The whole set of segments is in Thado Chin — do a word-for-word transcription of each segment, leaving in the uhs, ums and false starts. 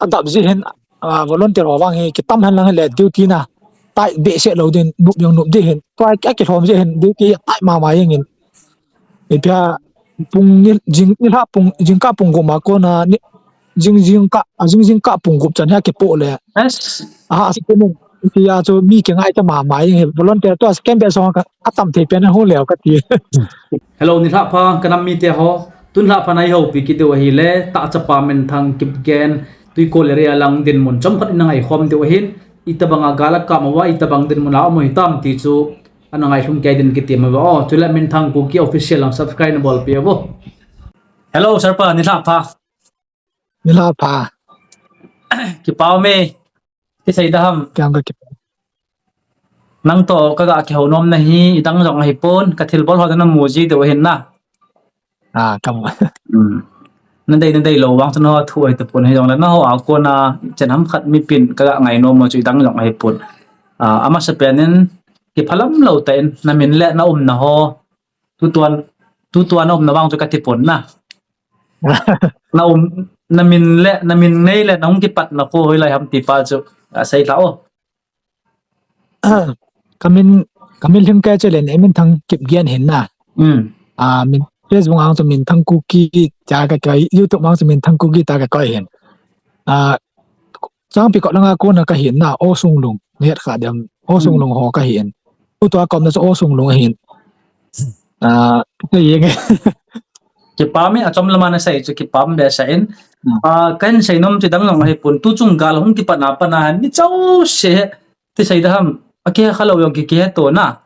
adap ji hin, volunteer ho vang hi kitam hen lang le duty na tai behseh lou din, nup jong nup di hin, tua akilhom ji hin duty tai mama jeng in. Ipia pung ni, jing, nilhah pung, jingkah pung gup ma kona, ni, jing, jingkah, a jing, jingkah pung gup chan hi akipoh le. Yes. Aha, asa kunu, ipia chu mi kingai ta mama jeng hi, volunteer tua second batch ho ka, atam thei pen ho leo kati. Hello, nilhah pha, ka nam mite ho. Tun lhah pha na i houpi kit diu ahile, tahchapa Minthang Kipgen, Tuikol area lang dinmun chomkhat ina ngaikhom diu ahin, itobang a gal akap uva, itobang dinmun a um u hitam ti chu, ana ngailhung kei din kitem uva. O, chule Minthang Kuki Official lang subscribe na bolpeh uvo. Hello, sir pa, nilhah pha. Nilhah pha. Kipa ume. Ti sei da ham. Kiang ka kipa. Nang toh kaga kihou nom na hi, idang jong ahipon, ka thilbol ho na mu ji diu ahin na. A, kamu. Na dei, na dei lou vang chu na ho thu ahi tapon, hijongle na ho a kona chen ham khat mipin kaga ngai nom u chu idang jong ahipon. A, amasapen in, kiphalam lou tah in, na min le na umna ho, tutuan, tutuan na umna vang chu kati pon na. Na um, na min le, na min nei le, na hung kipatna kho hoilai ham ti pa chu, asei lha o. Kamin, kamin lhing kei chu le, Minthang Kipgen hin na. A, min Facebook ang chu Minthang Kuki tia kakoi, YouTube ang chu Minthang Kuki tia kakoi hin. A, Changpi kot langa kona kahin na, O Sunglung, nahet kha dem, O Sunglung ho kahin. Tutua komna chu O Sunglung ahin. A, kipam e, achom lama nasei chu kipam behseh in. A, kahin sei nom chu dang jong ahipon, tuchung gal hung kipatna pat a hin, mi chom se, ti sei da ham, akikhe khalou jong ki, kihe to na.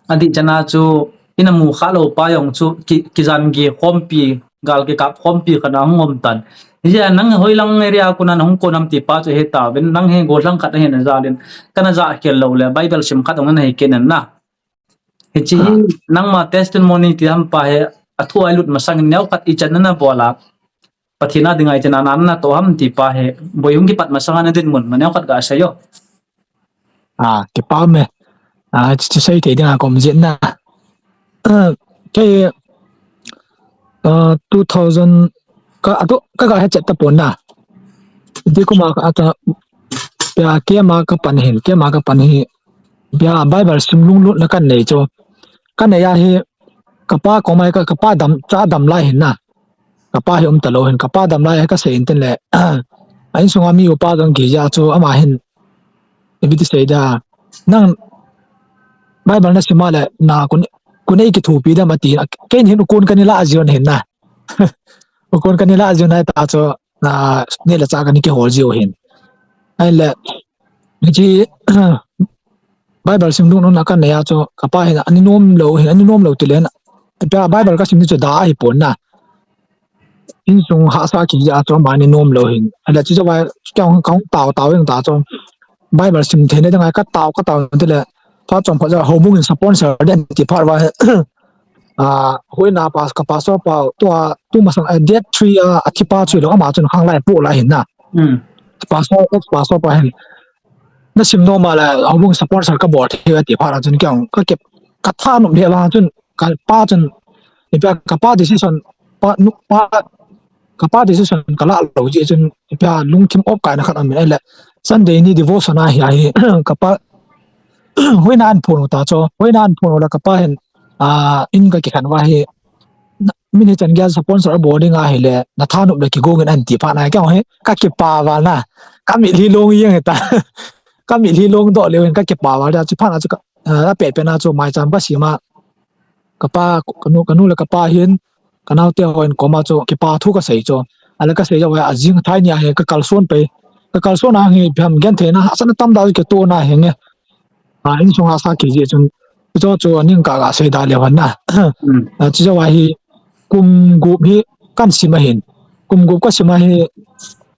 Adih chana chu, ina mu khalou pa jong chu, ki, kijan gei khompi, gal kikap khompi khat a hung um tan. Hijeh a nang hoilang area kona na hung kon ham ti pa chu hetauvin, nang hi gollhang khat ahin ajalin, kana ja khel lou le, Bible sim khat jong nahi kit in na. Hiche hi, nangma testimony ti ham pa hi, athu a ilut masang in neokhat ichan na nabol a, Pathen a dinga ichan a nana toh ham ti pa hi, boi hung kipat masang a na dinmun, ma neokhat gasei o. A, kipah e. A, chu sei thei dinga kom jin na. A, kei, a, two thousand, ka, atu, kaga hetchet tapon na. Ti kuma ka ata, pia kema kapan hin, kema kapan hi, pia Bible sim lunglutna kanei chu. Kanei a hi, kapa koma ka, kapa dam, cha dam lai hin na. Kapa hi um talou hin, kapa dam lai kasei in tin le, a insunga mi upa jong kija chu ama hin, ipi ti sei da, nang Bible nasim a le, na kun, kun ei kithopi dem ati, keini hin ukon kani lah jiu hin na. Ukon kani lah jiu na ta chu, na, neh le chah kani kihol jiu hin. Ahile, hiche, Bible sim lunglutna kanei a chu, kapa hin, ani nom lou hin, ani nom lou ti le, pia Bible kasim ni chu da ahipon na. Insung hahsa kija chu, ama ani nom lou hin. Ahile, chu chu vai, kahung, kahung tao, tao jeng ta chu, Bible sim theina dinga katao, katao ti le, phat chomkhat chu, houbung in sponsor den ti phat uva, a, hoina pa, ka pastor pa, tua, tu masang, a, date three a, athi pa chu lou, ama chun khanglai pu lai hin na. Pastor, ex pastor pa hin. Nasim nom a le, houbung sponsor kabol thei ti phat a chun kei jong, kakip, kathanop lheh vang chun, kapa chun, ipi a kapa decision, pa, nu, pa, kapa decision kalah lou jeh chun, ipi a lungthim opkaina khat aum in ahile, Sunday ni devotion a hi, ahi, kapa, hoina ahin phon u ta chu, hoina ahin phon u le kapa hin, a, in kakikhen uva hi, na, mi ni chan geiya sponsor abol ding ahile, nathanop le kigong in ahin ti phat na, kei jong hi, kakipa val na, kamitlhi long jeng ta, kamitlhi longdoh leu hin kakipa val ta, chu phat na chu ka, a, apet pet na chu maicham kasim a, kapa, kanu, kanu le kapa hin, kanaote hon koma chu kipa thu kasei chu. Ahile kasei jou a, ajing thai ni a hi kakalson pai. Kakalson a hi ipi ham gentheina hahsatna tamtah chu kitoh na hinge. A, insung hahsa kiji chun, chu chu aning kaga sei da leu hen na. A, chu jou a hi kum gup hi kasim ahin. Kum gup kasim a hi,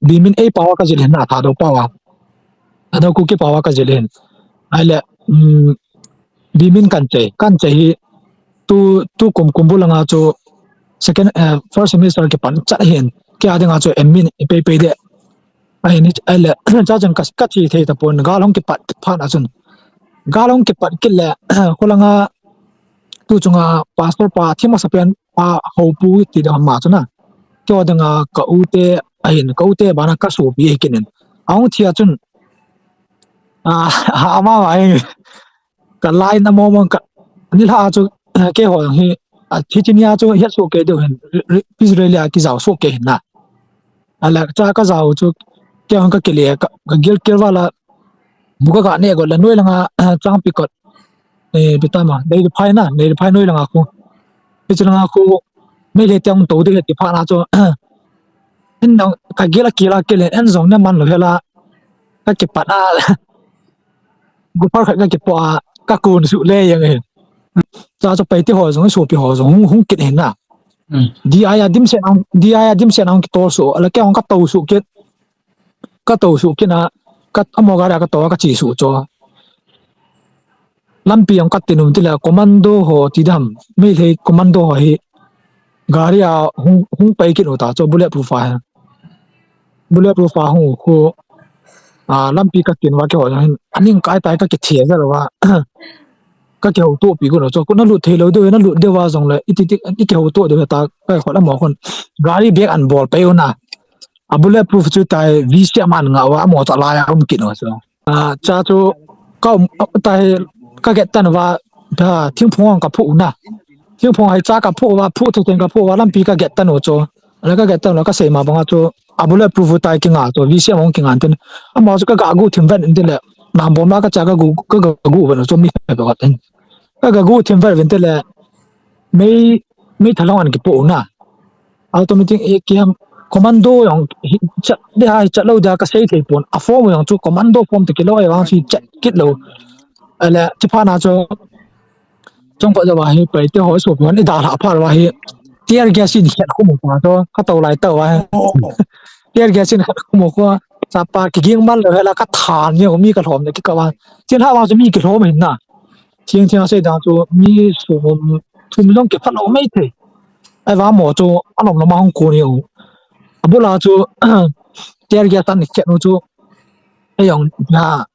Bimin ei pao a kajil hin na, Thadou pao a. Thadou Kuki pao a kajil hin. Ahile, um, Bimin kanchei, kanchei hi tu, tu kum, kum bul langa chu second, eh, first semester kipan chat hin, kei a dinga chu M.Min ipei pei de. Ahin, ahile, cha chun ka, kache thei tapon, gal hung kipat phat a chun. Gal hung kipat kit le, kholanga tu chunga pastor pa, thi masapen pa, houpu ti ding ama chu na. Kei a dinga ka u te, ahin ka u te bana ka sopi ahi kit in. Ahung thi a chun, a, ha ama ma ahi, ka line a mo mo ka, ni lha a chu, eh, keiho hi, a, thi thi ni a chu hiat soh kei deu hin, ri-, ri-, Israel a kijao soh kei hin na. A la cha ka jao chu, keiho ka kile, ka, ka gil kil va la, bu ka ga ne go la noi langa, changpi kot, eh, bitama, nei phai na, nei phai noi langa khu. Hichu langa khu, Meitei te hung tou ding ti phat na chu, en dang, ka gil a kil a kil in, en jong na man lou hela, ka kipat a, gu par khat ka kipo a, ka kun su le yang e. Cha chu Paite ho jong, sopi ho jong, hung, hung kit hin na. Mm. D I a dim sen ang, D I a dim sen ang kitol su, ala ke ang ka tou su kit. Ka tou su kit na, ka amo gari a ka tou a ka che su chu. Lampi ang ka tin um tile commando ho ti dam, Meitei commando ho hi gari a hung, hung pai kit u ta chu bulletproof a hi. Bulletproof a hung u khu, a, lampi ka tin va keiho hin, aning kai tai ka kithe jal va. Ka kihoutopi gon u chu, khu na lut thei lou deu, na lut deu va jong le, iti ti, i kihouto deu ta, ka khol amo khun. Gari bag an bol pai u na. A bulletproof chu tai, V C M an nga va, amo cha lai a um kit u chu. A, cha chu, ka um, tai, ka get tan va, ta, thingphung ang ka phu na. Thingphung hai cha ka phu va, phu thu ten ka phu va, lampi ka get tan u chu. Ala ka get tan u, ka sei ma bang a chu, a bulletproof tai kinga chu, V C M ang kinga tin. Amo chu ka ga gu thim ven in tin le, nam bom la ka cha ka gu, ka ga gu ven u chu mi he ba ka tin. Ka ga gu thim ven ven tin le, mei, mei thalong an kipo na. Automatic e ki ham commando jong hi chat de hai chat lou da ka sei thei pon. A form jong chu commando form te kilou e vang si chat kit lou. Ale, chi pha na chu, chong pa ja va hi, Paite ho sopi hon i da la pha va hi. Tear gas in het khu mo pa chu, ka tou lai tou va hi. Tear gas in het khu mo khu, cha pa kiging man lou hela ka than ni mi ka lhom ne ki ka va. Chin ha vang chu mi kilhom hin na. Thing thing a sei dang chu mi sum thum jong kiphat lou mai thei. Ai va mo chu alom lama hung ko ni u. Abula chu tear gas tan ni khet u chu. Ai jong na.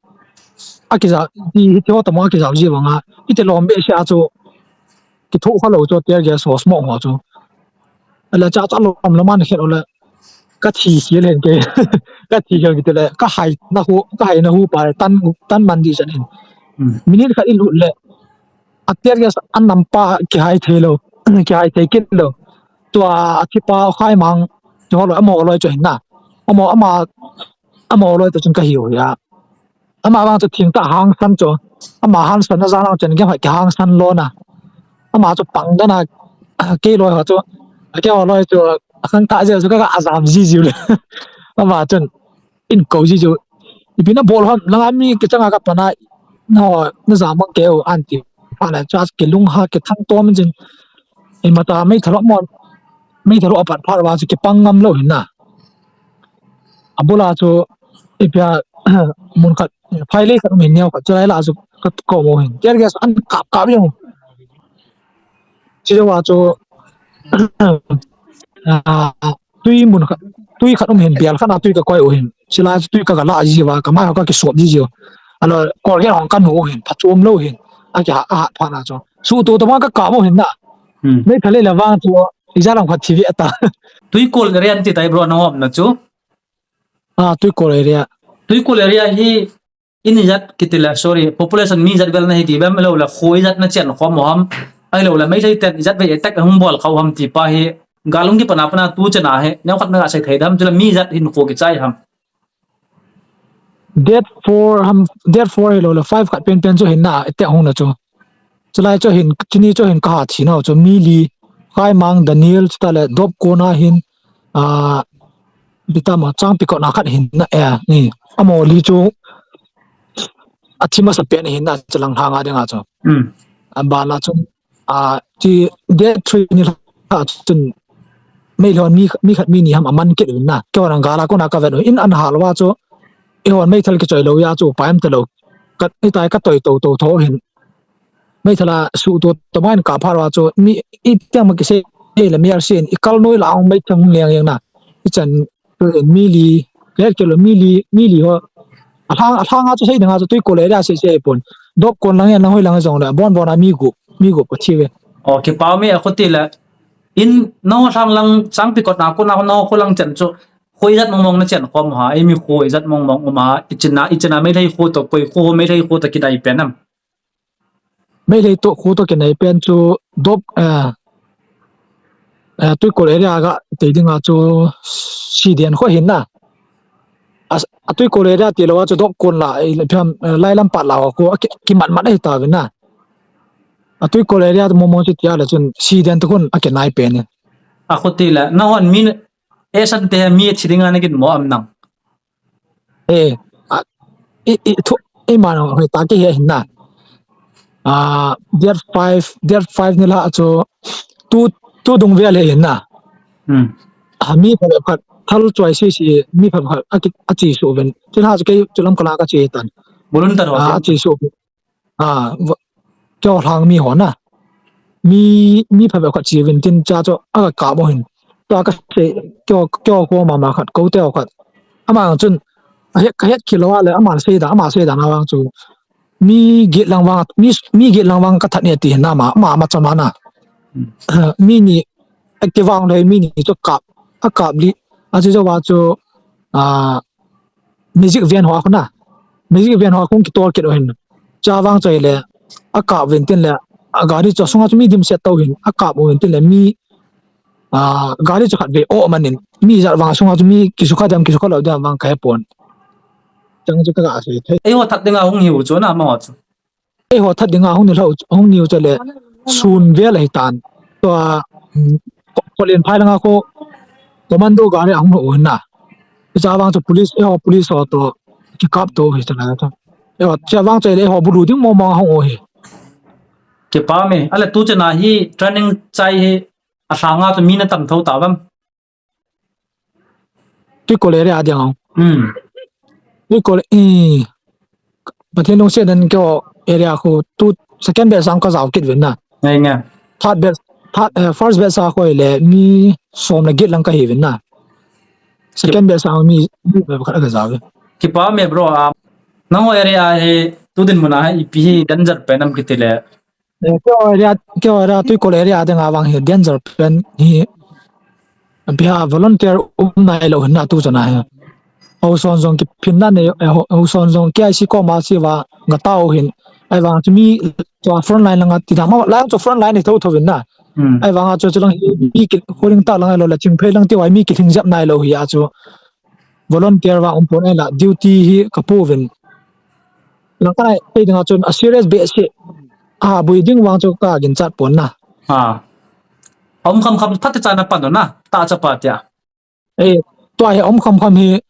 A kija, ti, ti ho tamo a kija ji vanga. Ite lom be sia chu. Kithu kha lou chu tear gas ho smoke ho chu. Ala cha cha lom lama ni khet u le. Ka thi hial hen ke. Ka thi hial kiti le. Ka hai na hu, ka hai na hu pa tan, tan man di chan in. Mm. Minute khat i lut le. A tear gas an nam pa kihai thei lou. Kihai thei kit lou. Tua a thi pa khai mang. Chu ho loi amo loi chu hin na. Amo ama, amo loi tu chun ka hiu ya. Ama vang chu thing ta hangsan chu. Ama hangsan na jang lang chen gem hai kihangsan lou na. Ama chu pang dan a, kei loi ho chu. Kei ho loi chu, a khang ta jeu chu ka, ka ajam ji jiu le. Ama chun, in ko ji jiu. Ipi na bol hon, langa mi kichang a ka pana, no, na jam mang keu an ti. Pha na cha kilung ha kithang tom jin. Ima ta mei thalok mon, mei thalok apat phat va chu kipang ngam lou hin na. Abula chu, ipia, mun khat, phai lei khat um hin neo khat, chu lai la chu ka ko mo hin. Tear gas an kap kap jong. Chi jo wa chu, a, tui mun khat, tui khat um hin, bial khat na tui ka koi u hin. Chi lai chu tui ka ka la ji va, ka mai ho ka kisop ji ji u. Alo, kol ge hong ka nu u hin, pha chom lou hin. A ki ha, a ha pha na chu. Su tu tu ma ka kap mo hin na. Hmm. Mei phale la vang chu, ija lam khat thi ve ta. Tuikul area ti tai bro na hom na chu. Ah, Tuikul area. Tuikul area hi in ijat kiti le, sorry, population mi ijat vel na hi ti bem lo le kho ijat na chen khom ham. Ai lo le Meitei ten ijat ve attack hung bol khau ham ti pa hi. Galung ki pana pana tu chena he. Neo khat na ga sei thei dam chu le mi ijat hin kho ki chai ham. Date four ham, date four hi lo le five khat pen pen chu hin na attack hung na chu. Chulai chu hin, chini chu hin ka ha thi nau chu mi li, Khaimang, Daniel, chuta le Dopkon a hin, a, bitama Changpikot na khat hin na e, ni. Amo li chu, a thi masa pen hin na, chulang lhanga dinga chu. Mm. A bana chu, a, chi date three ni lha chun, Meilhon mi, mi khat mi ni ham a man kit na. Keiho nang gala kona ka vet u, in an hal va chu, eihon meithal kichoi lou ya chu, paim ta lou. Ka, itai ka toi to to tho hin. Meithal a su tu tamain ka phar va chu, mi, i tiang ma kisei, le mi ar sin, i kal noi la ang meithal leng leng na. I chan, mi li, ke ke lo mi li, mi li ho. A lhang, a lhang a chu sei ding a chu Tuikul area sei sei pon. Dopkon lang yan lang hoi lang jong le, bon bon a mi gup, mi gup ka thi ve. O, kipah mi a khuti le. In no lhang lang Changpikot na ko na no ko lang chan chu. Kho ijat mong mong na chen khom ha, eimi kho ijat mong mong um ha, ichina, ichina Meitei kho to, koi kho Meitei kho to kidai pen am. Meitei to kho to kinai pen chu dop, eh, eh, Tuikol area ga tei dinga chu Siden kho hin na. A, a Tuikol area ti lou a chu dop kon la, eh, phiam, eh, Lailam pat la kho, a ki, kimat mat ahi ta vin na. A Tuikol area mong mong chu tia le chun Siden to khun a kinai pen. A kho ti le, na hon min, e san te mi thi dinga na kin mo am nang. Eh, a, i, i, thu, i man hoi ta ki he hin na. Ah, date five, date five ni la chu tu, tu dung vel he hin na. Hmm. A mi pha khat thal choi si si mi pha khat a ki, a chi su ven. Chi la chu kei chu lam kala ka chi tan. Bulun ta ro. Ah, a chi su. Ah, va, keo hlang mi ho na. Mi, mi pha khat chi vin tin cha chu a ka ka mo hin. Ta ka se keo, keo ko ma ma khat ko teo khat. Ama chun a het, ka het kilo a le ama sei da, ama sei da na vang chu. Mi get lang vang, mi, mi get lang vang ka that ne ti na ma, ma, ma cha ma na. Hmm. Mi ni a ki vang le mi ni chu kap, a kap li. A chu jo wa chu, ah, music van ho khu na. Music van ho khu kitol kit u hin. Cha vang choi le, a kap vin tin le, a gari chu sunga chu mi dimset to hin, a kap u vin tin le, mi, ah, gari chu khat ve o manin, mi ijat vang sunga chu mi kisukha dam, kisukha lou dam vang ka he pon. Chang chu ka ga sei thei. Eiho that dinga hung hiu chu na ma ho chu. Eiho that dinga hung ni lou, hung niu chu le, sun vel ahi tan. Tua, um, ko, ko len phai langa ko, commando gari a hung u na. Cha vang chu police, eiho police ho to, ki kap to hi cha na to. Eiho, cha vang chu le eiho bulu ding mo mo hung u hi. Kipa me, ale tu chana hi training chai hi, a sanga chu mi na tam tho ta bam. Tuikol area a ding ang. Hmm. Tuikol, eh, Pathen lungset in keo area khu tu second batch sang ka jao kit vin na. Ngai ngai. Third batch, third, eh, first batch sa khu le mi som le get lang ka hi vin na. Second batch sang mi, mi khat ka jao vin. Kipa me bro, ah, nang area hi tu din muna hi ipi hi danger pen am kiti le. Eh, keo area, keo area, Tuikol area dinga vang hi danger pen hi. Bia volunteer um nai lou hin na tu chana hi. Hausa jong kiphin na nei, eh, hau-, Hausa jong K I C koma si va ga tao hin. Ahivang chu mi tua front line langa ti da ma lang chu front line hi tho tho vin na. Hmm. Ahivang a chu chu lang hi mi ki holding ta lang lou la ching phei lang ti vai mi ki thing jap nai lou hi a chu. Volunteer vang um pon ai la, duty hi ka pu vin. Lang ka nai, kei dinga chun a serious be se. A bui ding vang chu ka ginchat pon na. Ha. Om kham kham phat cha na pan na, ta cha pa tia. Eh, tua hi om kham kham hi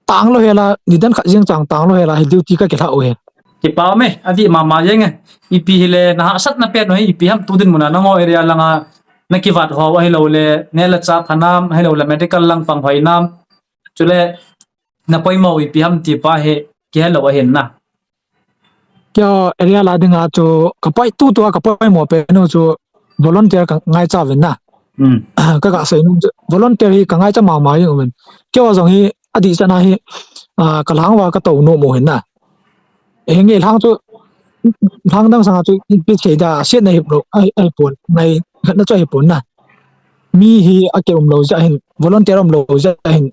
tang lou hi la, ni dan khat jing chang tang lou hi la, hi duty ka kila u hi. Kipa me, a di mama jeng e. Ipi hi le, na hahsat na pen u hi, ipi ham tu din muna, na ngo area langa, na kivat ho, ahi lou le, ne la cha phanam, ahi lou le, medical lang pang hoi nam. Chule, na poimo ipi ham ti pa hi kihe lou ahin na. Keo area la dinga chu ka poi tu tu a ka poimo pen u chu volunteer ka ngaicha vin na. Hmm. Ka ga sei nu chu volunteer hi ka ngaicha mama jeng u vin. Keo jong hi a di chana hi, ah, ka lang va ka to nu mo hin na. Enge lang chu, lang dang sanga chu, ipi sei da, siat na hip lo, ai, ai pon, ngai, khat na chu ai pon na. Mi hi a ke um lo ja hin, volunteer um lo ja hin.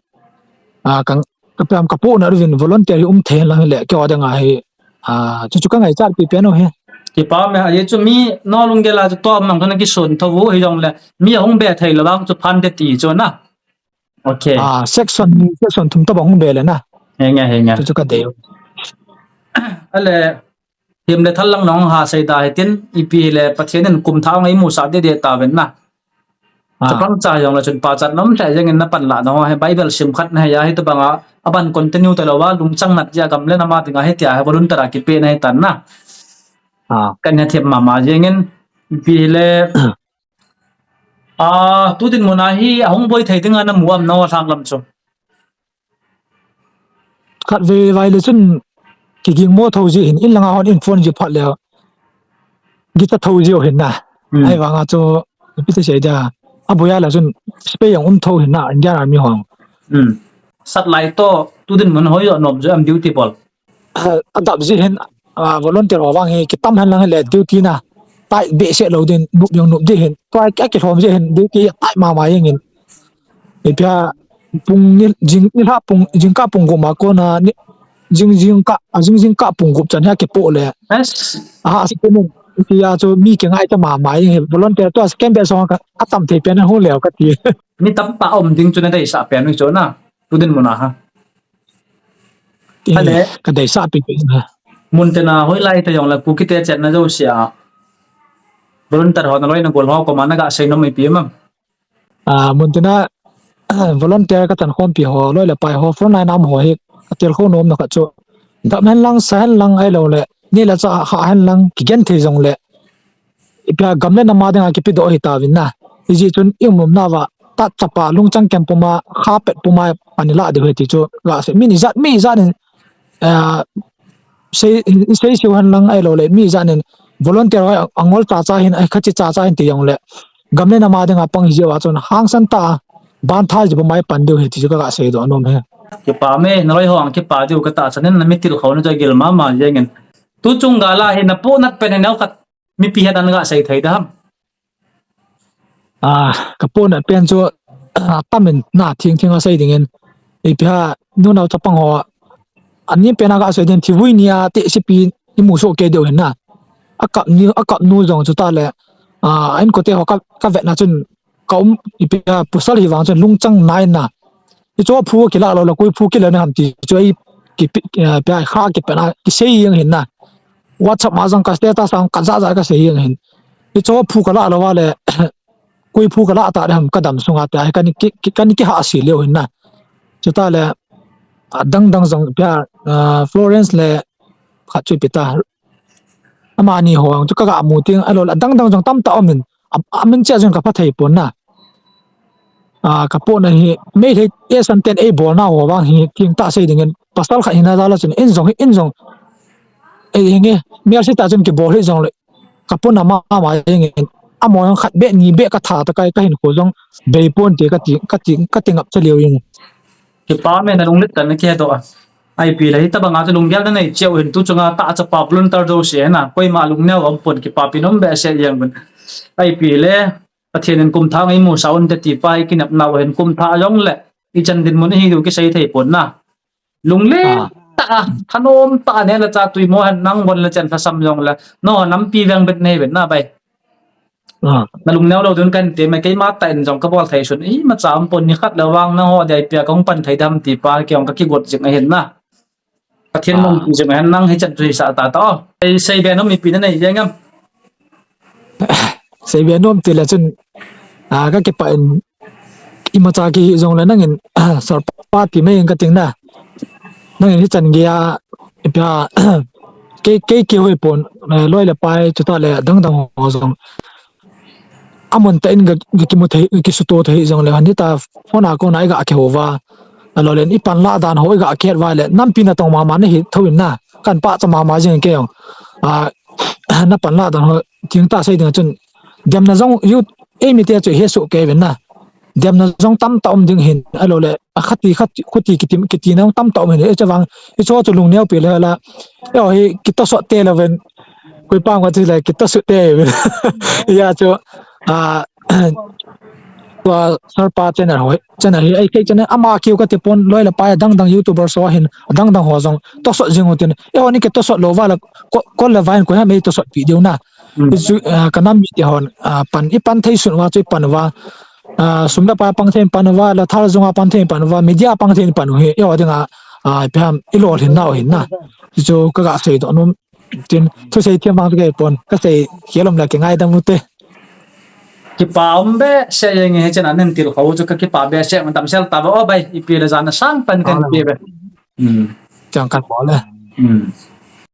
A, kang, ka pam ka pu na ru vin, volunteer hi um thei lang le, keo dang a hi, a, chu chu ka ngaichat pi pen u hi. Kipa me, a, ye chu mi, no lung gel a chu to mang thona ki sun tho vu hi jong le, mi a hung be thei lo bang chu phan de ti chu na. Okay. Ah, section ni, section thum tabang hung be le na. He nge, he nge. Chu chu ka dei. Ale, him le thal lang nong ha sei ta hitin, ipi le Pathen in kum thang ei mu sa de de ta ven na. Ah. Chapang cha jong le chun pa chat nom sa jeng in na pan la nong he Bible sim khat na he ya hi tabang a, aban continue ta lo wa lung chang nat ya gam le na ma ding a he tia he volunteer a ki pe na he tan na. Ah. Kan he thiam mama jeng in, ipi le, Ah, tu din mun a hi a hung boi thei ding a na mu am na o thang lam chu. Khat ve vai le chun ki ging mo tho ji hin in langa hon in phone ji phat le. Gi ta tho ji o hin na. Hmm. Ai vang a chu pi te sei da. A boi a la chun spei yang um tho hin na Indian Army hong. Hmm. Sat lai to tu din mun hoi jo nom jo am duty bol. Ah, a dap ji hin, ah, volunteer ho vang hi, ki tam hen lang le duty na, tai be se lo din, nup jong nup ji hin, tua ki, ki lhom ji hin, duty tai mama jeng in. Ipi a, pung ni, jing, nilhah pung, jingkah pung gup ma kona, ni, jing, jingkah, a jing, jingkah pung gup chan hi akipoh le. Yes. Aha, si pun, tia chu mi kingai ta mama, hi volunteer to, second batch song ka, atam thei pen hu leo kati. Mi tamtah um ding chu nadeisah pen u chu na. Tu dinmun a ha. Ti Ale. Kadeisah pi pi na. Mun tina hoilai ta jong la Kuki te chenna jousea. Volunteer ho naloi nagol ho koma naga sei nom ipi em? Ah, mun tina, volunteer kachan khompi ho, loi le pai ho, frontline a um ho hi, atilkhou nom na khat chu. Dam hen lang, sa hen lang ahilou le, ni le cha ha hen lang, kigen thei jong le. Ipi a gam le nam a dinga kipedoh hitauvin na. Hijeh chun i umum nauva, ta chapa lungchang kem puma, kha pet puma, pan ilah diu ahi ti chu, gasei, mi ijat, mi ijat in, ah, sei, sei siu hen lang ahilou le, mi ijat in, volunteer ho angol chacha hin, ai khachi chacha hin ti jong le, gam le nam a dinga pang hijeh uva chun, hangsan tah a, ban thal ji puma pan diu ahi ti chu kaga seidoh nom e. Kipa me, naloi ho ang kipa diu katahsan in, nami tilkhou na chu agil mama jeng in. Tu chung gal a hi napohnat pen hi neo khat mipi het a naga sei thei da ham? Ah, kapohnat pen chu, ah, tamin na thing thing a sei ding in. Ipi ham, nunao chapang ho. Ani pen a gasei ding thivui nia te sipi imu soh kei diu hin na. Akap ni, akap nu jong chu tale. Ah, inkote ho ka, kavetna chun ka um ipi ham, pasal hi vang chun lungchang nai na. Hichu phu kilah lou le, koi phu kilah na ham ti chu ei kipi, eh, pia kha kipena, kisei jeng hin na. WhatsApp ma jong ka status a jong ka ja ja kasei jeng hin. Hichu phu kalah lou va le, koi phu kalah ta de ham kadam sunga pia, kani ki, ki, kani kihahsel leu hin na. Chutah le, adang dang jong pia, ah, Florence le, khat chu ipi ta. Amani ho ang chu kaga mu ting, ahilou le adang dang jong tamtah um in, a, amin cheh jong kapha thei pon na. Ah, kapohnat hi, Meitei, eh, santen eibolna ho vang hi, thengtah sei ding in, pasal khat hina jal a chun, in jong hi, in jong, eh, hinge, mi asi ta chun kibol hi jong le, kapohnat mama jeng in, amaho jong khat beh, ni beh katha ta kai, kahinkho jong, bei pon te kati, kati, kati ngap cha leu jeng. Kipa me, nalunglet tan na kihedoh a. Ipi le, hitabang a chu lunggel nanei cheh u hin tu chunga ta chapa volunteer jouse na, koima lungneo um pon kipapi nom behseh jeng un. Ipi le, Pathen in kum thah ngei mu sa un te ti pa hi kinepna u hin kum thah jong le, ichan dinmun hi diu kisei thei pon na. Lunglen Ah. tah a, thanom tah a ne le cha tui mo hen nang von le chen lhasam jong le, no nampi veng bet nei bet na bai. Ah. Nalungneo lou ding kan ti me, keima tah in jong kabol thei sun, imacha um pon, nikhat le vang nangho dia ipi a kahung pan thei dem ti pa, kei jong kakigot jing ahin na. Pathen Ah. nom jing ahin nang hichan chu hisah ta ta o. Ei sei be nom ipi nanei jeng em? Sei be nom ti le chun, ah, kakipah in, imacha kihi jong le nangin, sir pa ti mai in kating na. Nangin hichan gei a, ipi a, kei, kei kihui pon, eh, loi le pai, chutah le dang dang ho jong. Amun tah in ga, ga kimu thei, ga kisuto thei jong le, hita phone a kona iga kihou va. Ahilou le, ipan lah dan ho iga kihet va le, nampi natong mama nahi thou in na. Kan pachat mama jing kei jong. Ah, napan lah dan ho, thengtah sei ding chun, demna jong, you, eimi te chu hesoh kei uvin na. Demna jong tamtah um ding hin, ahilou le, akhati, khati, khuti kiti, kitina jong tamtah um hin, hiche vang, hiche chu lungneo pi le la, eiho hi kitosot te lou uvin, koipa nga chu le kitosot te uvin. Hia chu, ah, tua sir pa channel ho, channel hi, ei kei channel, ama kiu kati pon, loi le pai, adang dang YouTuber ho hin, adang dang ho jong, tosot jing u tin, eiho ni kitosot lou va la, ko, ko le va in koi ham eitosot pi diu na. Hmm. Hichu, ah, ka nam mite hon, ah, pan, ipan thei sun uva chu ipan uva. Ah, sum le pai pang thei in pan uva, la thal jong a pan thei in pan uva, media pang thei in pan u hi, eiho dinga, ah, ipi ham, ilolhin nau hin na. Hichu kaga seidoh nom. Tin, thusei thiam vang kei pon, kasei khel um le kingaidam u te. Kipa um behseh jeng e, hichan a nahin tilkhou chu kakipa behseh, damsel tauva o bai, ipi le jan a sang pan kan Ah. pe be. Hmm. Chang kan bol le. Hmm.